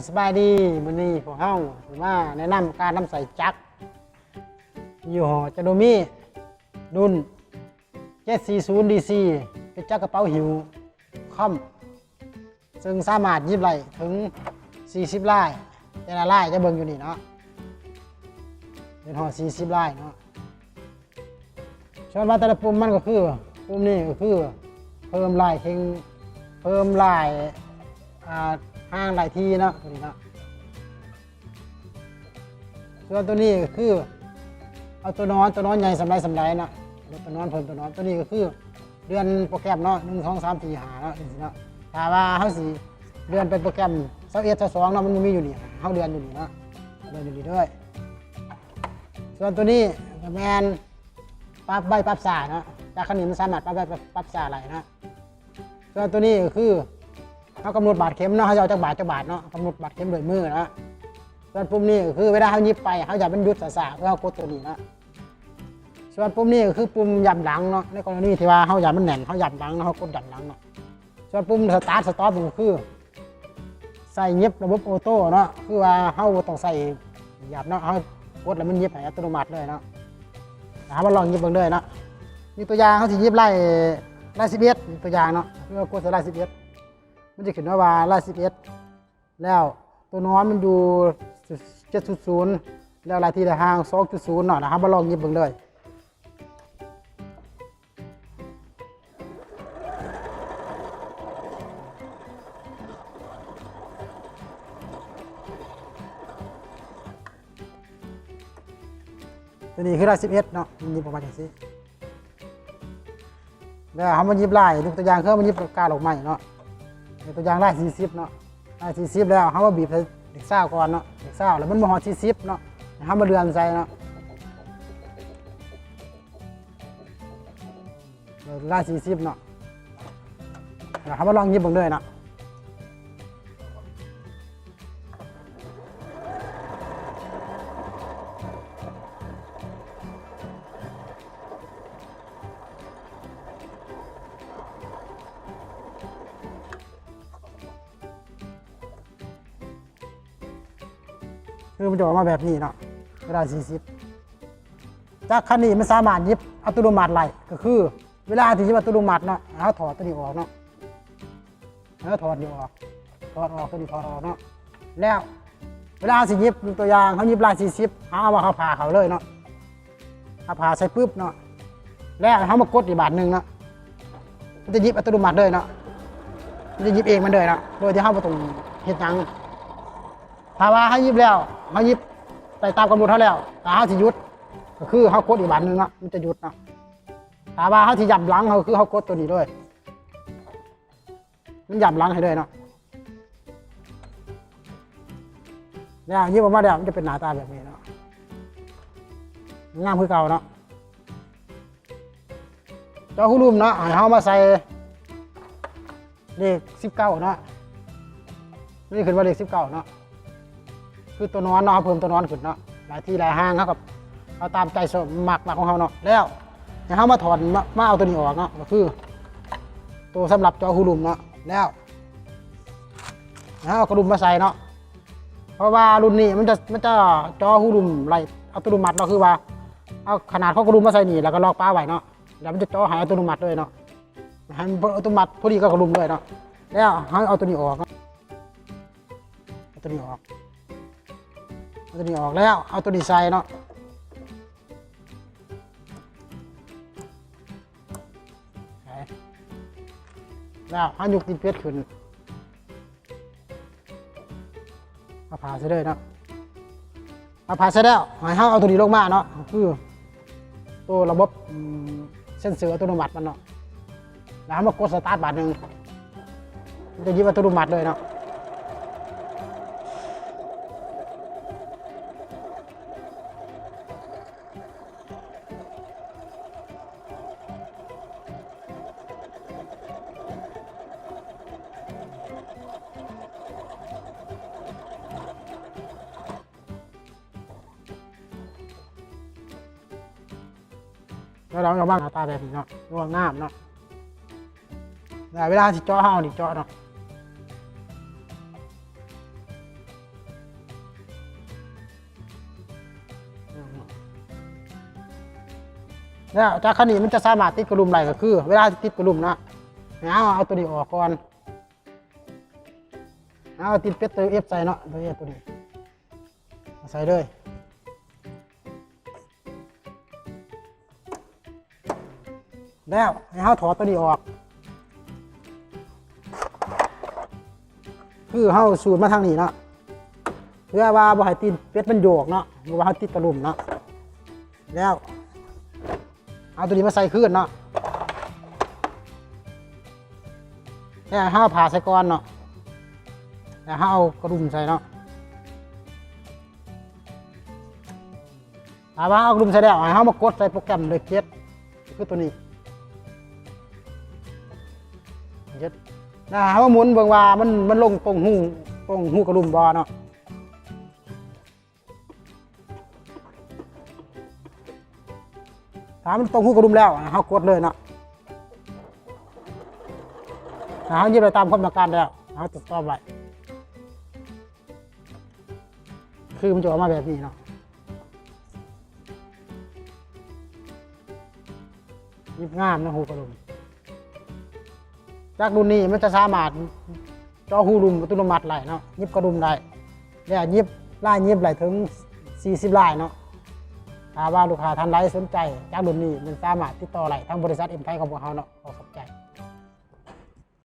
ສະບາຍດີ, ມື້ນີ້ພວກເຮົາຊິມາແນະນຳການນຳໃຊ້ຈັກຍີ່ຫໍ້ຈາໂນມີ ລຸ້ນເຈັດສີ່ສູນດີຊີ ເປັນຈັກກະເປົາຫິ້ວຄອມ ເຊິ່ງສາມາດຫຍິບໄດ້ເຖິງສີ່ສິບລາຍ, ແຕ່ລະລາຍຈະເບິ່ງຢູ່ນີ້ເນາະ ເປັນຮອດສີ່ສິບລາຍເນາະ. ສ່ວນວ່າແຕ່ລະປຸ່ມມັນກໍຄື ປຸ່ມນີ້ກໍຄືເພີ່ມລາຍເຄັ່ງ ເພີ່ມລາຍ ອ່າ ຫາງລາຍທີເນາະ ຕົວນີ້ເນາະ. ສ່ວນຕົວນີ້ກໍຄືເອົາຕົວນອນ, ຕົວນອນໃຫຍ່ສ່ຳໃດສ່ຳໃດເນາະ, ເອົາຕົວນອນເພີ່ມຕົວນອນ. ຕົວນີ້ກໍຄືເລື່ອນໂປຣແກຣມເນາະ ໜຶ່ງ ສອງ ສາມ ສີ່ ຫ້າເນາະ ຈັ່ງຊີ້ເນາະ. ຖ້າວ່າເຮົາຊິເລື່ອນໄປໂປຣແກຣມຊາວເອັດ ຊາວສອງເນາະ ມັນບໍ່ມີຢູ່ນີ້, ເຮົາເລື່ອນຢູ່ນີ້ເນາະ ເລື່ອນຢູ່ນີ້ເລີຍ. ສ່ວນຕົວນີ້ກໍແມ່ນປັບໄວປັບຊ້າເນາະ, ຈັກຄັນນີ້ມັນສາມາດປັບໄວປັບຊ້າໄດ້ເນາະ. ສ່ວນຕົວນີ້ກໍຄືເຮົາກຳນົດບາດເຂັມເນາະ, ເຮົາຈະເອົາຈັກບາດ ຈັກບາດເນາະ, ກຳນົດບາດເຂັມດ້ວຍມືເນາະ. ສ່ວນປຸ່ມນີ້ກໍຄືເວລາເຮົາຫຍິບໄປ ເຮົາຢາກມັນຢຸດຊ້າໆ ຄືເຮົາກົດຕົວນີ້ເນາະ. ສ່ວນປຸ່ມນີ້ກໍຄືປຸ່ມຢ້ຳຫຼັງເນາະ, ໃນກໍລະນີທີ່ວ່າເຮົາຢາກມັນແໜ້ນ ເຮົາຢ້ຳຫຼັງ ເຮົາກົດຢ້ຳຫຼັງເນາະ. ສ່ວນປຸ່ມສະຕາດສະຕັອບນີ້ກໍຄືໃຊ້ຫຍິບລະບົບໂອໂຕ້ເນາະ, ຄືວ່າເຮົາບໍ່ຕ້ອງໃຊ້ຫຍັບເນາະ, ເຮົາກົດແລ້ວມັນຫຍິບໃຫ້ອັດຕະໂນມັດເລີຍເນາະ. ເຮົາມາລອງຫຍິບເບິ່ງເລີຍເນາະ. ຍົກຕົວຢ່າງ ເຮົາຊິຫຍິບລາຍ ລາຍສິບເອັດ ຍົກຕົວຢ່າງເນາະ, ຄືວ່າກົດໃສ່ລາຍສິບເອັດ ມັນຈະຂຶ້ນມາວ່າລາຍສິບເອັດ ແລ້ວຕົວນອນມັນຢູ່ເຈັດສູນສູນ ແລ້ວລາຍທີ່ລາຍຫ່າງສອງຈຸດສູນເນາະ. ແລ້ວເຮົາມາລອງຫຍິບເບິ່ງເລີຍ. ຕົວນີ້ຄືລາຍສິບເອັດເນາະ, ມັນຫຍິບອອກມາຈັ່ງຊີ້. ແລ້ວເຮົາມາຫຍິບລາຍ, ຍົກຕົວຢ່າງ ຄືເຮົາມາຫຍິບກາດອອກໃໝ່ເນາະ, ຍົກຕົວຢ່າງລາຍສີ່ສິບເນາະ, ລາຍສີ່ສິບແລ້ວເຮົາມາບີບໃສ່ເລກຊາວກ່ອນເນາະ, ເລກຊາວແລ້ວມັນບໍ່ຮອດສີ່ສິບເນາະ, ເຮົາມາເລື່ອນໃສ່ເນາະ. ລາຍສີ່ສິບເນາະ, ເຮົາມາລອງຫຍິບເບິ່ງເລີຍເນາະ. ຄືມັນຈະອອກມາແບບນີ້ເນາະ, ເວລາສີ່ສິບ ຈັກຄັນນີ້ມັນສາມາດຫຍິບອັດຕະໂນມັດໄດ້, ກໍຄືເວລາທີ່ຫຍິບອັດຕະໂນມັດເນາະ, ເຮົາຖອດຕົວນີ້ອອກເນາະ, ເຮົາຖອດນີ້ອອກ, ຖອດອອກ, ຕົວນີ້ຖອດອອກເນາະ. ແລ້ວເວລາເຮົາຊິຫຍິບ, ຍົກຕົວຢ່າງ ເຮົາຫຍິບລາຍສີ່ສິບ, ເຮົາເອົາມາເຂົ້າຜ້າເຂົ້າເລີຍເນາະ, ເອົາຜ້າໃສ່ປຶບເນາະ, ແລ້ວເຮົາມາກົດອີກບາດໜຶ່ງເນາະ, ມັນຈະຫຍິບອັດຕະໂນມັດເລີຍເນາະ, ມັນຈະຫຍິບເອງມັນເລີຍເນາະ ໂດຍທີ່ເຮົາບໍ່ຕ້ອງເຮັດຫຍັງ. ຖ້າວ່າເຮົາຫຍິບແລ້ວ, ເຮົາຫຍິບໄດ້ຕາມກຳນົດເຮົາແລ້ວ, ຖ້າເຮົາຊິຢຸດ ກໍຄືເຮົາກົດອີກບາດໜຶ່ງເນາະ, ມັນຈະຢຸດເນາະ. ຖ້າວ່າເຮົາຊິຢ້ຳຫຼັງ, ກໍຄືເຮົາກົດຕົວນີ້ເລີຍ, ມັນຢ້ຳຫຼັງໃຫ້ເລີຍເນາະ. ແລ້ວຍິບອອກມາແລ້ວ ມັນຈະເປັນໜ້າຕາແບບນີ້ເນາະ, ງາມຄືເກົ່າເນາະ. ເຈາະຮູລຸ່ມເນາະ, ໃຫ້ເຮົາມາໃສ່ເລກສິບເກົ້າເນາະ, ມັນຈະຂຶ້ນວ່າເລກສິບເກົ້າເນາະ. ຄືຕົວນອນເນາະ, ເຮົາເພີ່ມຕົວນອນຂຶ້ນເນາະ, ຫຼາຍທີ່ຫຼາຍຫ່າງ ເຮົາກໍເອົາຕາມໃຈຊອບມັກ ມັກຂອງເຮົາເນາະ. ແລ້ວໃຫ້ເຮົາມາຖອນ ມາ ມາເອົາຕົວນີ້ອອກເນາະ, ກໍຄືຕົວສຳລັບເຈາະຮູລຸ່ມເນາະ. ແລ້ວໃຫ້ເຮົາເອົາກະດຸມມາໃສ່ເນາະ, ເພາະວ່າລຸ້ນນີ້ມັນຈະ ມັນຈະເຈາະຮູລຸ່ມໄດ້ອັດຕະໂນມັດເນາະ, ຄືວ່າເອົາຂະໜາດຂອງກະດຸມມາໃສ່ນີ້ ແລ້ວກໍລັອກປະໄວ້ເນາະ, ແລ້ວມັນຈະເຈາະໃຫ້ອັດຕະໂນມັດເລີຍເນາະ, ໃຫ້ມັນອັດຕະໂນມັດພໍດີກັບກະດຸມເລີຍເນາະ. ແລ້ວເຮົາເອົາຕົວນີ້ອອກເນາະ. ເອົາຕົວນີ້ອອກ, ເອົາຕົວນີ້ອອກແລ້ວ ເອົາຕົວນີ້ໃສ່ເນາະ. ແລ້ວເຮົາຍົກຕີນເປັດຂຶ້ນ, ເອົາຜ້າໃສ່ເລີຍເນາະ. ເອົາຜ້າໃສ່ແລ້ວ ໃຫ້ເຮົາເອົາຕົວນີ້ລົງມາເນາະ, ກໍຄືຕົວລະບົບ ອືມ ເຊັນເຊີອັດຕະໂນມັດມັນເນາະ. ແລ້ວເຮົາມາກົດສະຕາດບາດໜຶ່ງ, ມັນຈະຫຍິບອັດຕະໂນມັດເລີຍເນາະ. ແລ້ວເຮົາກໍວາງໜ້າຕາແບບນີ້ເນາະ, ລວງງາມເນາະ. ແລ້ວເວລາເຮົາຊິເຈາະ ເຮົາເອົານີ້ເຈາະເນາະ. ແລ້ວຈາກຄັນນີ້ມັນຈະສາມາດຕິດກະດຸມໄດ້ ກໍຄືເວລາເຮົາຕິດກະດຸມເນາະ ໃຫ້ເຮົາເອົາຕົວນີ້ອອກກ່ອນ ເຮົາຕິດເປັດຕົວເອັຟໃສ່ເນາະ ຕົວເອັຟຕົວນີ້ໃສ່ເລີຍ. ແລ້ວໃຫ້ເຮົາຖອດຕົວນີ້ອອກ ຄືເຮົາສູດມາທາງນີ້ເນາະ ເພື່ອວ່າບໍ່ໃຫ້ຕີນເປັດມັນໂຍກເນາະ ເພາະວ່າເຮົາຕິດກະດຸມເນາະ. ແລ້ວເອົາຕົວນີ້ມາໃສ່ຄືນເນາະ ແລ້ວເຮົາເອົາຜ້າໃສ່ກ່ອນເນາະ ແລ້ວເຮົາເອົາກະດຸມໃສ່ເນາະ. ຖ້າວ່າເຮົາເອົາກະດຸມໃສ່ແລ້ວ ໃຫ້ເຮົາມາກົດໃສ່ໂປຣແກຣມເລກເຈັດ ຄືຕົວນີ້ ເຈັດ ແລ້ວເຮົາມາໝູນເບິ່ງວ່າມັນ ມັນລົງຕົງຮູ ຕົງຮູກະດຸມບໍ່ເນາະ. ຖ້າມັນຕົງຮູກະດຸມແລ້ວ ເຮົາກົດເລີຍເນາະ. ຖ້າເຮົາຫຍິບໄດ້ຕາມຄວາມຕ້ອງການແລ້ວ ເຮົາຈະຕອບໄວ້ ຄືມັນຈະອອກມາແບບນີ້ເນາະ. ຫຍິບງາມເນາະ ຮູກະດຸມ. ຈາກລຸ້ນນີ້ມັນຈະສາມາດເຈາະຮູຫຼຸມອັດຕະໂນມັດໄດ້ເນາະ, ຫຍິບກະດຸມໄດ້ ແລະ ຫຍິບລາຍຫຍິບໄດ້ເຖິງສີ່ສິບລາຍເນາະ. ຖ້າວ່າລູກຄ້າທ່ານໃດສົນໃຈຈາກລຸ້ນນີ້ ມັນສາມາດຕິດຕໍ່ໄດ້ທາງບໍລິສັດເອັມໄທຂອງພວກເຮົາເນາະ. ຂໍຂອບ